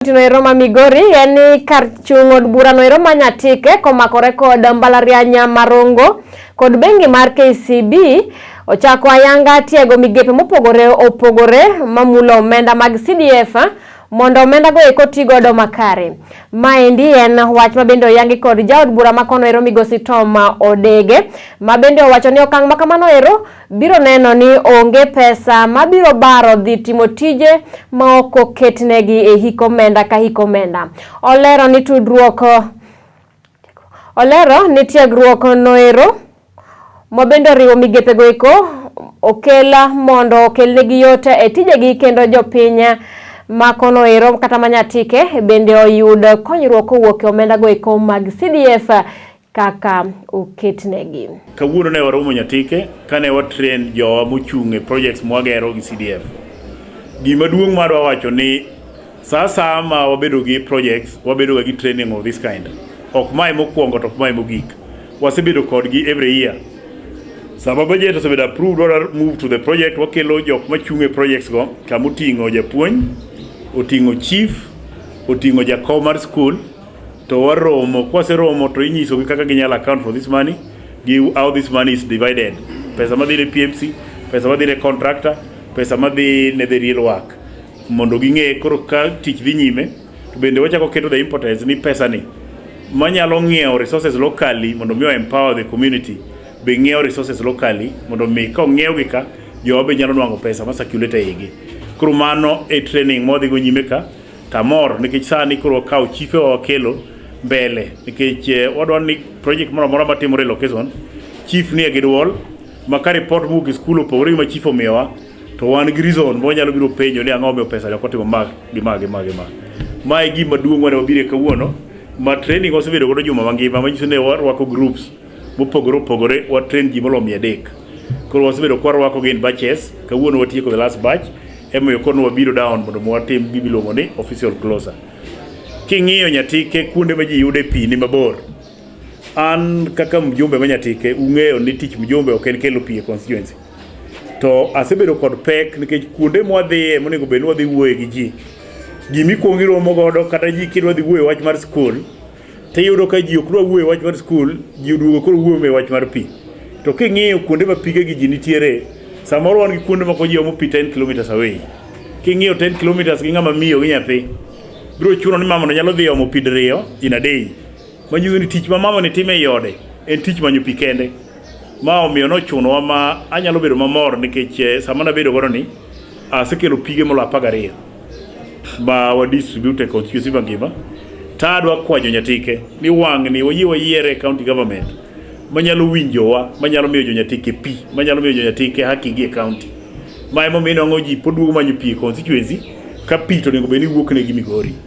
Kaunti ma Migori en ni kar chung' od bura noero ma Nyatike komakore kod mbalariany ma Rongo kod bengi mar KCB ochako ayanga tiego migepe mopogore opogore mamulo omenda mag CDF mondo omenda go eko ti godo makare. Maendi en wach ma bende oyangi kod jaod bura ma kono ero migosi Tom Odege ma bende owacho ni okang' ma kamano ero biro neno ni onge pesa mabiro baro dhi timo tije ma ok oketnegi e hik omenda ka hik omenda. Olero ni tudruok olero ni tiegruok noero mabende oriwo migepego eko okel mondo okelnegi yot e tijegi kendo jopiny ma kono ero kata ma Nyatike bende oyud konyruok kowuok e omenda go eko mag CDF kaka oketnegi. Kawuono ne waromo Nyatike kane wa train jowa mochung' e projects mwagero gi CDF. Gima duong' madwa wacho ni sa asaya ma wabedo gi projects, wabedo ga gi training of this kind. Ok mae mokwongo to ok mae mogik. Wasebedo kodgi every year. Sama budget osebedo approved, wadwa move to the project, wakelo jok machung' e projects go kama oting'o japuonj, oting'o chief, oting'o jakom mar school, to waromo. Kwaseromo to inyisogi kaka ginyalo account for this money, gi how this money is divided. Pesa madhi ne PMC, pesa madhi ne contractor, pesa madhi ne the real work. Mondo ging'e koro ka tich dhi nyime, to bende wachako keto the importance ni pesa ni manyalo ng'iewo resources locally mondo mi empower the community be ng'iewo resources locally mondo mi ka ong'iew gi ka jowa be nyalo nwang'o pesa ma circulate e igi. Koro mano e training ma wadhi go nyime ka tamor nikech sani koro wakawo chife wa wakelo mbele nikech wadwaro ni project moro amora matimore e location chief nie gi duol ma ka report mowuok e school opogore gi ma chief omiyowa to wan gi reason ma wanyalo biro penjo ni ang'o omiyo pesa ni ok otimo ma gi ma gi ma gi ma. Ma e gima duong' mane wabire kawuono ma training wasebedo godo juma mangima manyiso ni warwako groups mopogore opogore wa train ji molomo 300. Koro wasebedo kwarwako gi in batches, kawuono watieko the last batch emomiyo koro wabiro down mondo watim gima iluongo ni official closure. King'iyo Nyatike kuonde ma ji yude pi ni mabor. An kaka mjumbe ma Nyatike ung'eyo ni tich mjumbe ok en kelo pi e constituency. To asebedo kod pek nikech kuonde mwadhiye monego bed ni wadhi wuoye gi ji. Gimikwongo iromo godo kata ji kidwa dhi wuoyo e wach mar school tiyudo ka ji ok dwa wuoyo e wach mar school, ji oduogo koro wuoyo e wach mar pi. To king'iyo kuonde ma pige gi ji nitiere, samoro wan gi kuonde moko ji omo pi 10 kilometers away. King'iyo 10 kilometers gi ng'ama miyo gi nyathi, biro chuno ni mamano nyalo dhi omo pi diriyo in a day. Manyiso ni tich ma mamani timo ei ode en tich manyo pi kende. Ma omiyo nochunowa ma anyalo bedo mamor nikech sama nabedo godo ni asekelo pige moloyo 12 ma wa distribute e constituency mangima. To adwa kwayo Nyatike ni wang'ni wayie wayiere county government manyalo winjowa, manyalo miyo jo Nyatike pi, manyalo miyo jo Nyatike haki gi e county. Ma emomiyo inwang'o ji pod duogo manyo pi e constituency ka pi to onego bed ni wuok negi Migori.